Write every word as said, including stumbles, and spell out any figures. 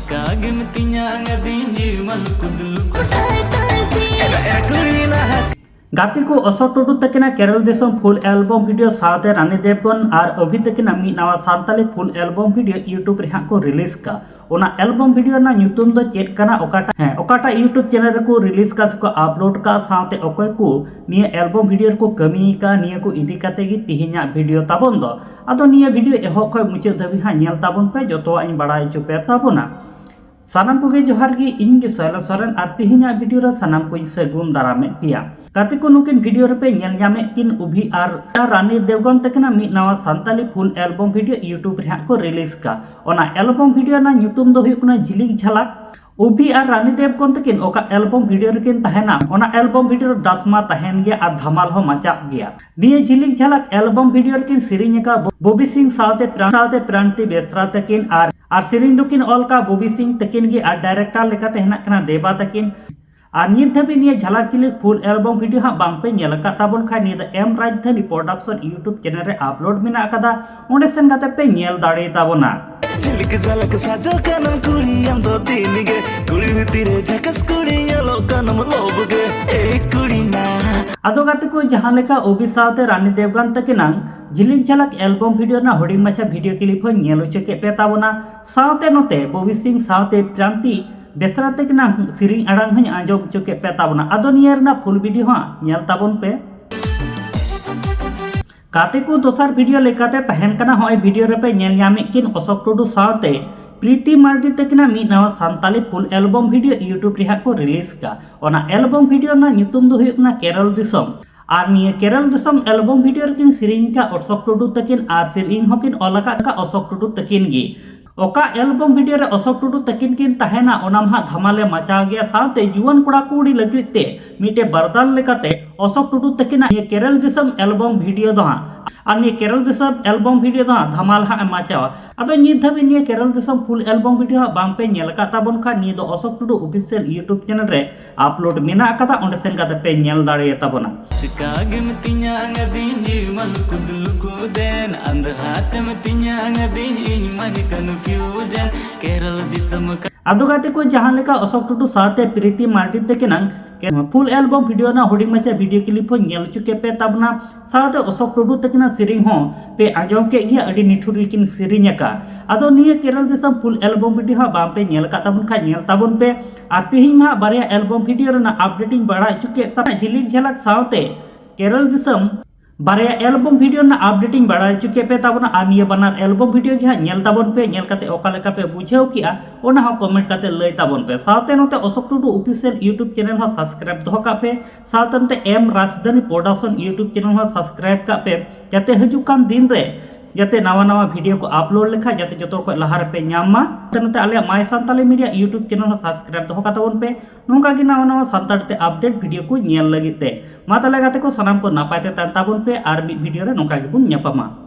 ᱠᱟᱜᱮ ᱢᱤᱛᱤᱧᱟ ᱟᱹᱫᱤᱧ ᱡᱤᱣᱤ ᱢᱟᱞᱩ ᱠᱩᱫᱞᱩ᱾ ᱜᱟᱛᱮ ᱠᱚ, ᱚᱥᱳᱠ ᱴᱩᱰᱩ ᱛᱟᱹᱠᱤᱱᱟᱜ ᱠᱮᱨᱚᱞ ᱫᱤᱥᱚᱢ ᱯᱷᱩᱞ ᱮᱞᱵᱚᱢ ᱵᱷᱤᱰᱤᱭᱳ ᱥᱟᱶᱛᱮ ᱨᱟᱱᱤ ᱫᱮᱵᱽᱜᱚᱱ ᱟᱨ ᱚᱵᱷᱤ ᱛᱟᱹᱠᱤᱱᱟᱜ ᱢᱤᱫ ᱱᱟᱣᱟ ᱥᱟᱱᱛᱟᱞᱤ ᱯᱷᱩᱞ ᱮᱞᱵᱚᱢ ᱵᱷᱤᱰᱤᱭᱳ YouTube ᱨᱮ ᱦᱟᱸᱜ ᱠᱚ ᱨᱤᱞᱤᱡᱽ ᱠᱟᱜᱼᱟ᱾ ᱚᱱᱟ ᱮᱞᱵᱚᱢ ᱵᱷᱤᱰᱤᱭᱳ ᱨᱮᱱᱟᱜ ᱧᱩᱛᱩᱢ ᱫᱚ ᱪᱮᱫ ᱠᱟᱱᱟ, ᱚᱠᱟᱴᱟᱜ, ᱦᱮᱸ, ᱚᱠᱟᱴᱟᱜ YouTube ᱪᱮᱱᱮᱞ ᱨᱮᱠᱚ ᱨᱤᱞᱤᱡᱽ ᱠᱟᱜᱼᱟ ᱥᱮᱠᱚ ᱟᱯᱞᱳᱰ ᱠᱟᱜᱼᱟ, ᱥᱟᱶᱛᱮ ᱚᱠᱚᱭ ᱠᱚ ᱱᱤᱭᱟᱹ ᱮᱞᱵᱚᱢ ᱵᱷᱤᱰᱤᱭᱳ ᱨᱮᱠᱚ ᱠᱟᱹᱢᱤ ᱠᱟᱜᱼᱟ, ᱱᱤᱭᱟᱹ ᱠᱚ ᱤᱫᱤ ᱠᱟᱛᱮ ᱜᱮ ᱛᱤᱦᱤᱧᱟᱜ ᱵᱷᱤᱰᱤᱭᱳ ᱛᱟᱵᱚᱱ ᱫᱚ᱾ ᱟᱫᱚ ᱱᱤᱭᱟᱹ ᱵᱷᱤᱰᱤᱭᱳ ᱮᱦᱚᱵ ᱠᱷᱚᱱ ᱢᱩᱪᱟᱹᱫ ᱫᱷᱟᱹᱵᱤᱡ ᱦᱟᱸᱜ ᱧᱮᱞ ᱛᱟᱵᱚᱱ ᱯᱮ, ᱡᱚᱛᱚᱣᱟᱜ ᱤᱧ ᱵᱟᱲᱟᱭ ᱦᱚᱪᱚ ᱯᱮ ᱛᱟᱵᱚᱱᱟ᱾ ᱥᱟᱱᱟᱢ ᱠᱚᱜᱮ ᱡᱚᱦᱟᱨ ᱜᱮ, ᱤᱧ ᱜᱮ ᱥᱚᱭᱞᱟ ᱥᱚᱨᱮᱱ ᱟᱨ ᱛᱤᱦᱤᱧᱟᱜ ᱵᱷᱤᱰᱤᱭᱳ ᱨᱮ ᱥᱟᱱᱟᱢ ᱠᱚᱧ ᱥᱟᱹᱜᱩᱱ ᱫᱟᱨᱟᱢᱮᱫ ᱯᱮᱭᱟ᱾ ᱜᱟᱛᱮ ᱠᱚ, ᱱᱩᱠᱤᱱ ᱵᱷᱤᱰᱤᱭᱳ ᱨᱮᱯᱮ ᱧᱮᱞ ᱧᱟᱢᱮᱫ ᱠᱤᱱ ᱚᱵᱷᱤ ᱟᱨ ᱨᱟᱱᱤ ᱫᱮᱵᱽᱜᱚᱱ ᱛᱟᱹᱠᱤᱱᱟᱜ ᱢᱤᱫ ᱱᱟᱣᱟ ᱥᱟᱱᱛᱟᱞᱤ ᱯᱷᱩᱞ ᱮᱞᱵᱚᱢ ᱵᱷᱤᱰᱤᱭᱳ YouTube ᱨᱮ ᱦᱟᱸᱜ ᱠᱚ ᱨᱤᱞᱤᱡᱽ ᱠᱟᱜᱼᱟ᱾ ᱚᱱᱟ ᱮᱞᱵᱚᱢ ᱵᱷᱤᱰᱤᱭᱳ ᱨᱮᱱᱟᱜ ᱧᱩᱛᱩᱢ ᱫᱚ ᱦᱩᱭᱩᱜ ᱠᱟᱱᱟ ᱡᱷᱤᱞᱤᱠ ᱡᱷᱟᱞᱟᱠ᱾ ᱚᱵᱷᱤ ᱟᱨ ᱨᱟᱱᱤ ᱫᱮᱵᱽᱜᱚᱱ ᱛᱟᱹᱠᱤᱱ ᱚᱠᱟ ᱮᱞᱵᱚᱢ ᱵᱷᱤᱰᱤᱭᱳ ᱨᱮᱠᱤᱱ ᱛᱟᱦᱮᱱᱟ, ᱚᱱᱟ ᱮᱞᱵᱚᱢ ᱵᱷᱤᱰᱤᱭᱳ ᱨᱮ ᱰᱟᱥᱢᱟ ᱛᱟᱦᱮᱱ ᱜᱮᱭᱟ ᱟᱨ ᱫᱷᱟᱢᱟᱞ ᱦᱚᱸ ᱢᱟᱪᱟᱜ ᱜᱮᱭᱟ᱾ ᱱᱤᱭᱟᱹ ᱡᱷᱤᱞᱤᱠ ᱡᱷᱟᱞᱟᱠ ᱮᱞᱵᱚᱢ ᱵᱷᱤᱰᱤᱭᱳ ᱨᱮᱠᱤᱱ ᱥᱮᱨᱮᱧ ᱟᱠᱟᱫ ᱵᱚ-, ᱵᱚᱵᱤ ᱥᱤᱝ ᱥᱟᱶᱛᱮ ᱯᱨᱟ-, ᱥᱟᱶᱛᱮ ᱯᱨᱟᱱᱛᱤ ᱵᱮᱥᱨᱟ ᱛᱟᱹᱠᱤᱱ ᱟᱨ, ᱟᱨ ᱥᱮᱨᱮᱧ ᱫᱚᱠᱤᱱ ᱚᱞ ᱟᱠᱟᱫ ᱵᱚᱵᱤ ᱥᱤᱝ ᱛᱟᱹᱠᱤᱱ ᱜᱮ ᱟᱨ ᱰᱟᱭᱨᱮᱠᱴᱟᱨ ᱞᱮᱠᱟᱛᱮ ᱦᱮᱱᱟᱜ ᱠᱤᱱᱟ ᱫᱮᱵᱟ ᱛᱟᱹᱠᱤᱱ᱾ ᱟᱨ ᱱᱤᱛ ᱫᱷᱟᱹᱵᱤᱡ ᱱᱤᱭᱟᱹ ᱡᱷᱟᱞᱟᱠ ᱡᱷᱤᱞᱤᱠ ᱯᱷᱩᱞ ᱮᱞᱵᱚᱢ ᱵᱷᱤᱰᱤᱭᱳ ᱦᱟᱸᱜ ᱵᱟᱝ ᱯᱮ ᱧᱮᱞ ᱟᱠᱟᱫ ᱛᱟᱵᱚᱱ ᱠᱷᱟᱱ, ᱱᱤᱭᱟᱹ ᱫᱚ ᱮᱢ ᱨᱟᱡᱽᱫᱷᱟᱱᱤ ᱯᱨᱚᱰᱟᱠᱥᱚᱱ YouTube ᱪᱮᱱᱮᱞ ᱨᱮ ᱟᱯᱞᱳᱰ ᱢᱮᱱᱟᱜ ᱟᱠᱟᱫᱟ, ᱚᱸᱰᱮ ᱥᱮᱱ ᱠᱟᱛᱮ ᱯᱮ ᱧᱮᱞ ᱫᱟᱲᱮ ᱛᱟᱵᱚᱱᱟ᱾ ᱡᱷᱤᱞᱤᱠ ᱡᱷᱟᱞᱟᱠ ᱥᱟᱡᱟᱣ ᱠᱟᱱᱟᱢ ᱠᱩᱲᱤ ᱟᱢ ᱫᱚ ᱫᱤᱱ ᱜᱮ, ᱠᱩᱲᱤ ᱵᱷᱤᱛᱤᱨ ᱨᱮ ᱡᱷᱟᱠᱟᱥ ᱠᱩᱲᱤ ᱧᱮᱞᱚᱜ ᱠᱟᱱᱟᱢ ᱞᱚᱵ ᱜᱮ, ᱮ ᱠᱩᱲᱤ ᱱᱟ᱾ ᱟᱫᱚ ᱜᱟᱛᱮ ᱠᱚ, ᱡᱟᱦᱟᱸ ᱞᱮᱠᱟ ᱚᱵᱷᱤ ᱥᱟᱶᱛᱮ ᱨᱟᱱᱤ ᱫᱮᱵᱽᱜᱟᱱ ᱛᱟᱹᱠᱤᱱᱟᱝ ᱡᱷᱤᱞᱤᱠ ᱡᱷᱟᱞᱟᱠ ᱮᱞᱵᱚᱢ ᱵᱷᱤᱰᱤᱭᱳ ᱨᱮᱱᱟᱜ ᱦᱩᱰᱤᱧ ᱢᱟᱪᱷᱟ ᱵᱷᱤᱰᱤᱭᱳ ᱠᱞᱤᱯ ᱦᱚᱸᱧ ᱧᱮᱞ ᱦᱚᱪᱚ ᱠᱮᱫ ᱯᱮ ᱛᱟᱵᱚᱱᱟ, ᱥᱟᱶᱛᱮ ᱱᱚᱛᱮ ᱵᱚᱵᱤ ᱥᱤᱝ ᱥᱟᱶᱛᱮ ᱯᱨᱟᱱᱛᱤ ᱵᱮᱥᱨᱟ ᱛᱟᱹᱠᱤᱱᱟᱜ ᱥᱮᱨᱮᱧ ᱟᱲᱟᱝ ᱦᱚᱸᱧ ᱟᱸᱡᱚᱢ ᱦᱚᱪᱚ ᱠᱮᱫ ᱯᱮ ᱛᱟᱵᱚᱱᱟ᱾ ᱟᱫᱚ ᱱᱤᱭᱟᱹ ᱨᱮᱱᱟᱜ ᱯᱷᱩᱞ ᱵᱷᱤᱰᱤᱭᱳ ᱦᱚᱸ ᱧᱮᱞ ᱛᱟᱵᱚᱱ ᱯᱮ᱾ ᱜᱟᱛᱮ ᱠᱚ, ᱫᱚᱥᱟᱨ ᱵᱷᱤᱰᱤᱭᱳ ᱞᱮᱠᱟᱛᱮ ᱛᱟᱦᱮᱱ ᱠᱟᱱᱟ, ᱦᱚᱸᱜᱼᱚᱭ ᱵᱷᱤᱰᱤᱭᱳ ᱨᱮᱯᱮ ᱧᱮᱞ ᱧᱟᱢᱮᱫ ᱠᱤᱱ ᱚᱥᱳᱠ ᱴᱩᱰᱩ ᱥᱟᱶᱛᱮ ᱯᱨᱤᱛᱤ ᱢᱟᱨᱰᱤ ᱛᱟᱹᱠᱤᱱᱟᱜ ᱢᱤᱫ ᱱᱟᱣᱟ ᱥᱟᱱᱛᱟᱞᱤ ᱯᱷᱩᱞ ᱮᱞᱵᱚᱢ ᱵᱷᱤᱰᱤᱭᱳ YouTube ᱨᱮ ᱦᱟᱸᱜ ᱠᱚ ᱨᱤᱞᱤᱡᱽ ᱠᱟᱜᱼᱟ᱾ ᱚᱱᱟ ᱮᱞᱵᱚᱢ ᱵᱷᱤᱰᱤᱭᱳ ᱨᱮᱱᱟᱜ ᱧᱩᱛᱩᱢ ᱫᱚ ᱦᱩᱭᱩᱜ ᱠᱟᱱᱟ ᱠᱮᱨᱚᱞ ᱫᱤᱥᱚᱢ᱾ ᱟᱨ ᱱᱤᱭᱟᱹ ᱠᱮᱨᱚᱞ ᱫᱤᱥᱚᱢ ᱮᱞᱵᱚᱢ ᱵᱷᱤᱰᱤᱭᱳ ᱨᱮᱠᱤᱱ ᱥᱮᱨᱮᱧ ᱟᱠᱟᱫ ᱚᱥᱳᱠ ᱴᱩᱰᱩ ᱛᱟᱹᱠᱤᱱ ᱟᱨ ᱥᱮᱨᱮᱧ ᱦᱚᱸᱠᱤᱱ ᱚᱞ ᱟᱠᱟᱫ ᱚᱥᱳᱠ ᱴᱩᱰᱩ ᱛᱟᱹᱠᱤᱱ ᱜᱮ᱾ ᱚᱠᱟ ᱮᱞᱵᱚᱢ ᱵᱷᱤᱰᱤᱭᱳ ᱨᱮ ᱚᱥᱳᱠ ᱴᱩᱰᱩ ᱛᱟᱹᱠᱤᱱ ᱠᱤᱱ ᱛᱟᱦᱮᱱᱟ, ᱚᱱᱟ ᱢᱟ ᱦᱟᱸᱜ ᱫᱷᱟᱢᱟᱞᱮ ᱢᱟᱪᱟᱣ ᱜᱮᱭᱟ, ᱥᱟᱶᱛᱮ ᱡᱩᱣᱟᱹᱱ ᱠᱚᱲᱟ ᱠᱩᱲᱤ ᱞᱟᱹᱜᱤᱫ ᱛᱮ ᱢᱤᱫᱴᱮᱡ ᱵᱟᱨᱫᱟᱱ ᱞᱮᱠᱟᱛᱮ ᱚᱥᱳᱠ ᱴᱩᱰᱩ ᱛᱟᱹᱠᱤᱱᱟᱜ ᱱᱤᱭᱟᱹ ᱠᱮᱨᱚᱞ ᱫᱤᱥᱚᱢ ᱮᱞᱵᱚᱢ ᱵᱷᱤᱰᱤᱭᱳ ᱫᱚ ᱦᱟᱸᱜ, ᱟᱨ ᱱᱤᱭᱟᱹ ᱠᱮᱨᱚᱞ ᱫᱤᱥᱚᱢ ᱮᱞᱵᱚᱢ ᱵᱷᱤᱰᱤᱭᱳ ᱫᱚ ᱦᱟᱸᱜ ᱫᱷᱟᱢᱟᱞ ᱦᱟᱸᱜ ᱮ ᱢᱟᱪᱟᱣᱟ᱾ ᱟᱫᱚ ᱱᱤᱛ ᱫᱷᱟᱹᱵᱤᱡ ᱱᱤᱭᱟᱹ ᱠᱮᱨᱚᱞ ᱫᱤᱥᱚᱢ ᱯᱷᱩᱞ ᱮᱞᱵᱚᱢ ᱵᱷᱤᱰᱤᱭᱳ ᱦᱟᱸᱜ ᱵᱟᱝ ᱯᱮ ᱧᱮᱞ ᱟᱠᱟᱫ ᱛᱟᱵᱚᱱ ᱠᱷᱟᱱ, ᱱᱤᱭᱟᱹ ᱫᱚ ᱚᱥᱳᱠ ᱴᱩᱰᱩ ᱚᱯᱷᱤᱥᱤᱭᱟᱞ YouTube ᱪᱮᱱᱮᱞ ᱨᱮ ᱟᱯᱞᱳᱰ ᱢᱮᱱᱟᱜ ᱟᱠᱟᱫᱟ, ᱚᱸᱰᱮ ᱥᱮᱱ ᱠᱟᱛᱮ ᱯᱮ ᱧᱮᱞ ᱫᱟᱲᱮᱭᱟᱛᱟ ᱵᱚᱱᱟ᱾ ᱪᱤᱠᱟ ᱜᱮᱢ ᱛᱤᱧᱟᱝ ᱟᱹᱫᱤᱧ ᱢᱟᱞ ᱠᱩᱫᱞᱩ ᱠᱩᱫᱮᱱ, ᱟᱸᱫᱷᱟ ᱛᱮᱢ ᱛᱤᱧᱟᱝ ᱟᱹᱫᱤᱧ ᱤᱧ ᱢᱟᱧ ᱠᱚᱱᱯᱷᱤᱭᱩᱡᱮᱱ, ᱠᱮᱨᱚᱞ ᱫᱤᱥᱚᱢ ᱠᱟ- ᱟᱫᱚ ᱜᱟᱛᱮ ᱠᱚ, ᱡᱟᱦᱟᱸ ᱞᱮᱠᱟ ᱚᱥᱳᱠ ᱴᱩᱰᱩ ᱥᱟᱶᱛᱮ ᱯᱨᱤᱛᱤ ᱢᱟᱨᱰᱤ ᱛᱟᱹᱠᱤᱱᱟᱝ ᱯᱷᱩᱞ ᱮᱞᱵᱚᱢ ᱵᱷᱤᱰᱤᱭᱳ ᱨᱮᱱᱟᱜ ᱦᱩᱰᱤᱧ ᱢᱟᱪᱷᱟ ᱵᱷᱤᱰᱤᱭᱳ ᱠᱞᱤᱯ ᱦᱚᱸ ᱧᱮᱞ ᱦᱚᱪᱚ ᱠᱮᱫ ᱯᱮ ᱛᱟᱵᱚᱱᱟ, ᱥᱟᱶᱛᱮ ᱚᱥᱳᱠ ᱴᱩᱰᱩ ᱛᱟᱹᱠᱤᱱᱟᱜ ᱥᱮᱨᱮᱧ ᱦᱚᱸ ᱯᱮ ᱟᱸᱡᱚᱢ ᱠᱮᱫ ᱜᱮᱭᱟ, ᱟᱹᱰᱤ ᱱᱤᱴᱷᱩᱨ ᱜᱮᱠᱤᱱ ᱥᱮᱨᱮᱧ ᱟᱠᱟᱫ᱾ ᱟᱫᱚ ᱱᱤᱭᱟᱹ ᱠᱮᱨᱚᱞ ᱫᱤᱥᱚᱢ ᱯᱷᱩᱞ ᱮᱞᱵᱚᱢ ᱵᱷᱤᱰᱤᱭᱳ ᱦᱟᱸᱜ ᱵᱟᱝ ᱯᱮ ᱧᱮᱞ ᱟᱠᱟᱫ ᱛᱟᱵᱚᱱ ᱠᱷᱟᱱ ᱧᱮᱞ ᱛᱟᱵᱚᱱ ᱯᱮ᱾ ᱟᱨ ᱛᱮᱦᱮᱧ ᱢᱟ ᱦᱟᱸᱜ ᱵᱟᱨᱭᱟ ᱮᱞᱵᱚᱢ ᱵᱷᱤᱰᱤᱭᱳ ᱨᱮᱱᱟᱜ ᱟᱯᱰᱮᱴ ᱤᱧ ᱵᱟᱲᱟᱭ ᱦᱚᱪᱚ ᱠᱮᱫ ᱛᱟᱵᱚᱱᱟ, ᱡᱷᱤᱞᱤᱠ ᱡᱷᱟᱞᱟᱠ ᱥᱟᱶᱛᱮ ᱠᱮᱨᱚᱞ ᱫᱤᱥᱚᱢ ᱵᱟᱨᱭᱟ ᱮᱞᱵᱚᱢ ᱵᱷᱤᱰᱤᱭᱳ ᱨᱮᱱᱟᱜ ᱟᱯᱰᱮᱴ ᱤᱧ ᱵᱟᱲᱟᱭ ᱦᱚᱪᱚ ᱠᱮᱫ ᱯᱮ ᱛᱟᱵᱚᱱᱟ᱾ ᱟᱨ ᱱᱤᱭᱟᱹ ᱵᱟᱱᱟᱨ ᱮᱞᱵᱚᱢ ᱵᱷᱤᱰᱤᱭᱳ ᱜᱮ ᱦᱟᱸᱜ ᱧᱮᱞ ᱛᱟᱵᱚᱱ ᱯᱮ, ᱧᱮᱞ ᱠᱟᱛᱮ ᱚᱠᱟ ᱞᱮᱠᱟ ᱯᱮ ᱵᱩᱡᱷᱟᱹᱣ ᱠᱮᱜᱼᱟ, ᱚᱱᱟ ᱦᱚᱸ ᱠᱚᱢᱮᱱᱴ ᱠᱟᱛᱮ ᱞᱟᱹᱭ ᱛᱟᱵᱚᱱ ᱯᱮ᱾ ᱥᱟᱶᱛᱮ ᱱᱚᱛᱮ ᱚᱥᱳᱠ ᱴᱩᱰᱩ ᱚᱯᱷᱤᱥᱤᱭᱟᱞ YouTube ᱪᱮᱱᱮᱞ ᱦᱚᱸ ᱥᱟᱵᱥᱠᱨᱟᱭᱤᱵ ᱫᱚᱦᱚ ᱠᱟᱜ ᱯᱮ, ᱥᱟᱶᱛᱮ ᱱᱚᱛᱮ ᱮᱢ ᱨᱟᱡᱽᱫᱷᱟᱱᱤ ᱯᱨᱚᱰᱟᱠᱥᱚᱱ YouTube ᱪᱮᱱᱮᱞ ᱦᱚᱸ ᱥᱟᱵᱥᱠᱨᱟᱭᱤᱵ ᱠᱟᱜ ᱯᱮ, ᱡᱟᱛᱮ ᱦᱤᱡᱩᱜ ᱠᱟᱱ ᱫᱤᱱ ᱨᱮ ᱡᱟᱛᱮ ᱱᱟᱣᱟ ᱱᱟᱣᱟ ᱵᱷᱤᱰᱤᱭᱳ ᱠᱚ ᱟᱯᱞᱳᱰ ᱞᱮᱠᱷᱟᱱ ᱡᱟᱛᱮ ᱡᱚᱛᱚ ᱠᱷᱚᱱ ᱞᱟᱦᱟ ᱨᱮᱯᱮ ᱧᱟᱢ ᱢᱟ᱾ ᱱᱚᱛᱮ ᱟᱞᱮᱭᱟᱜ My Santali Media YouTube channel ᱦᱚᱸ ᱥᱟᱵᱥᱠᱨᱟᱭᱤᱵ ᱫᱚᱦᱚ ᱠᱟᱛᱟᱵᱚᱱ ᱯᱮ, ᱱᱚᱝᱠᱟ ᱜᱮ ᱱᱟᱣᱟ ᱱᱟᱣᱟ ᱥᱟᱱᱛᱟᱲ ᱛᱮ ᱟᱯᱰᱮᱴ ᱵᱷᱤᱰᱤᱭᱳ ᱠᱚ ᱧᱮᱞ ᱞᱟᱹᱜᱤᱫ ᱛᱮ᱾ ᱢᱟ ᱛᱟᱦᱞᱮ ᱜᱟᱛᱮ ᱠᱚ, ᱥᱟᱱᱟᱢ ᱠᱚ ᱱᱟᱯᱟᱭ ᱛᱮ ᱛᱟᱦᱮᱱ ᱛᱟᱵᱚᱱ ᱯᱮ, ᱟᱨ ᱢᱤᱫ ᱵᱷᱤᱰᱤᱭᱳ ᱨᱮ ᱱᱚᱝᱠᱟ ᱜᱮᱵᱚᱱ ᱧᱟᱯᱟᱢᱟ᱾